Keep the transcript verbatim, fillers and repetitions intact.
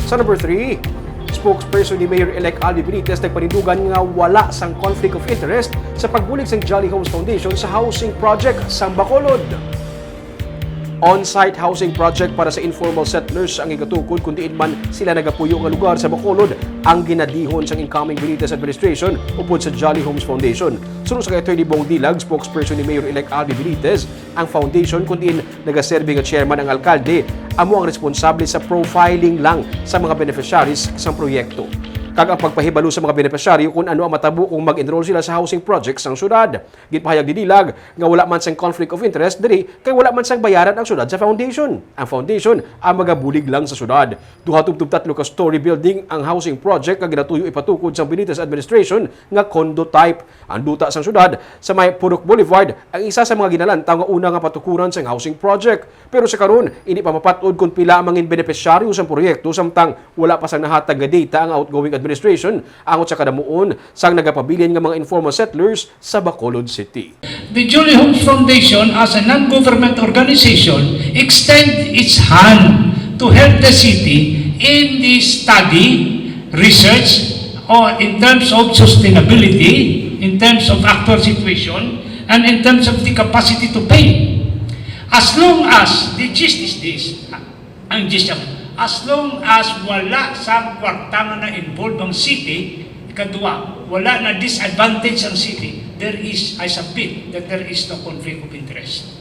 Sa number three, spokesperson ni Mayor-elect Albi Benitez nagpanindugan nga wala sang conflict of interest sa pagbulig sang Jolly Homes Foundation sa housing project sang Bacolod. On-site housing project para sa informal settlers ang igatukod, kun diin man sila nagapuyo nga lugar sa Bacolod ang ginadihon sang incoming Benitez administration upod sa Jolly Homes Foundation. Suno sa kay Attorney Bong Dilag, spokesperson ni Mayor-elect Albi Benitez, ang foundation kun diin nagaserbi nga chairman ang alkalde amo ang responsable sa profiling lang sa mga beneficiaries sang proyekto kag ang pagpahibalo sa mga benepisyaryo kun ano ang matabo kung mag-enroll sila sa housing project sang syudad. Ginpahayag ni Dilag nga wala man sang conflict of interest diri kay wala man sang bayaran ang syudad sa foundation. Ang foundation ang magabulig lang sa syudad. Duha tubtob tatlo ka story building ang housing project nga ginatuyo ipatukod sang Benitez administration nga condo type. Ang duta sang syudad sa may Purok Boulevard ang isa sa mga ginalantaw nga una nga patukuran sang housing project. Pero sa karon, hindi pa mapat-od kon pila ang mangin benepisyaryo sang proyekto, samtang wala pa sang nahatag nga data ang outgoing administration angot sa kadamuon sang nagapabilin nga mga informal settlers sa Bacolod City. The Jolly Homes Foundation, as a non-government organization, extend its hand to help the city in the study, research, or in terms of sustainability, in terms of actual situation, and in terms of the capacity to pay. As long as, the gist is this, ang gist niya, as long as wala sa kwarta nga na-involve ang city, ikadua, wala na disadvantage ang city, there is, I submit that there is no conflict of interest.